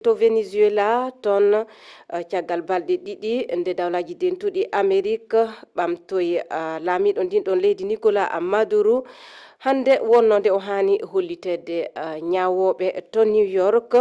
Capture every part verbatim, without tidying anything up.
To Venezuela, toon, eh, caggal balɗe ɗiɗi, nde Dawlaaji Dentuɗi Amerik ɓamtoyi, eh, laamiiɗo ndin ɗon leydi Nicolas Maduro, hannde wonno nde o haani holliteede, eh, ñaawooɓe to New York,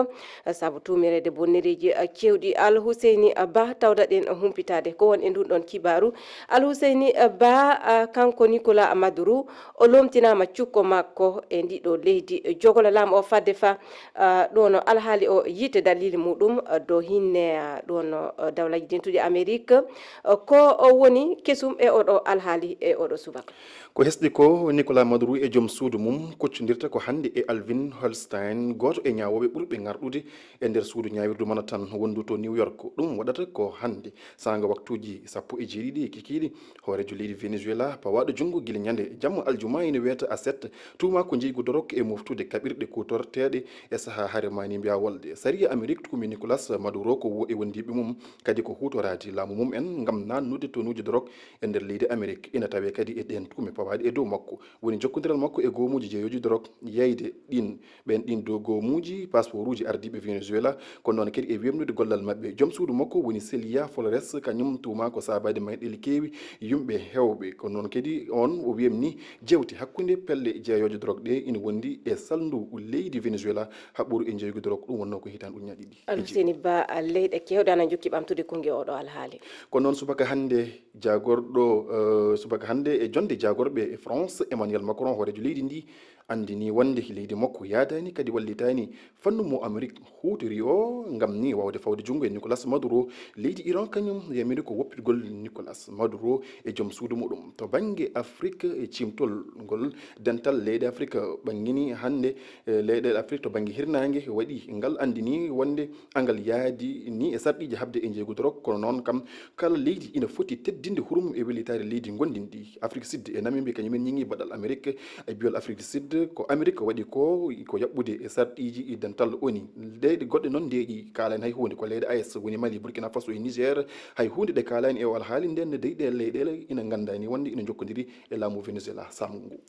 eh, sabu tuumireede bonnereeji, eh, cewɗi. Al Huseyni Ba, tawdaɗen humpitaade ko won e ndun ɗon kibaaru. Al Huseyni Ba, eh, kanko Nicolas Maduro, o lomtinaama cukko makko e ndiɗo leydi jogola laamu o fadde fa Ah, ɗo no alhaali o yiite dalili muɗum, ah, do hinne, ah, ɗo no, ah, Dawlaji Dentuɗi Amerik, ah, ko o woni kesum e oɗo alhaali e oɗo subaka. Ko hesɗi ko, Nicolas Maduro e joom suudu mum koccondirta ko hannde e Alvin Holstein, gooto e ñaawooɓe ɓurɓe ŋarɗude e nder suudu ñaawirdu Manhattan wondu to New York. Ɗum waɗata ko hannde saanga waktuuji sappo e jeeɗiɗi kikiiɗe. Hooreejo leydi Venezuela pawaaɗo junngo gila ñande jamma aljuma ina wiyata Aset, tuumaa ko jeygu dorog e moftude kaɓirɗe kuutorteeɗe e sahaa hare maani mbiyaa wolde. Sariya Amerik tuumi Nicolas Maduro ko woo e wondiiɓe mum, kadi ko huutoraade laamu mum en ngam naatnude tonuuji dorog e nder leydi Amerik. Ina tawee kadi e ɗeen tuume pawaaɗe e dow makko, woni jokkondiral makko e goomuuji jeeyooji dorog, yeyde ɗin, ɓeen ɗin dow goomuuji, pasporuuji ardiiɓe Venezuela, kono noon kadi e weemnude gollal maɓɓe. Joom suudu makko woni Celia Flores, kañum tuumaa ko saabaade mayɗeele keewi yumɓe heewɓe. Kono noon kadi on o weemni jeewte hakkunde pelle jeeyooje dorog ɗe ina wondi e salndu leydi Venezuela haɓɓoru e njeeygu dorog, ɗum wonnoo ko hitaande ujunnaji ɗiɗi e jeeɗiɗi. Alhuseni Ba, leyɗe keewɗe ana njokki ɓamtude kunnge oɗo alhaali. Kono noon subaka hannde jaagorɗo, eh, subaka hannde e jonde jaagorɓe e France, Emmanuel Macron, hooreejo leydi ndi, anndini wonde leydi makko yaadaani kadi wallitaani fannu mo Amerik huutori o ngam ni waawde fawde junngo e Nicolas Maduro. Leydi Iran kañum yamiri ko woppitgol Nicolas Maduro e joom suudu muɗum. To bannge Afrik, e ciimtol ngol dental leyɗe Afrik ɓanngini hannde, e leyɗe Afrik to bannge hirnaange waɗi ngal anndini wonde angal yaadi ni e sarɗiiji haɓde e njeeygu dorog, kono noon kam kala leydi ina foti teddinde hurum e wellitaare leydi ngonɗinɗi. Afrik Sud e Namibie kañum en ñiŋi baɗal Amerik e biol Afrik Sud ko Amerik waɗi ko, ko yaɓɓude e sarɗiiji dental O N U. Leyɗe goɗɗe noon ndeeƴi kaalaani hay huunde, ko leyɗe A E S woni Mali, Burkina Faso e Niger, hay huunde ɗe kaalaani e o alhaali. Nden ne dey ɗe leyɗeele ina nganndaani wonde ina njokkondiri e laamu Venezuela saamngu ngu.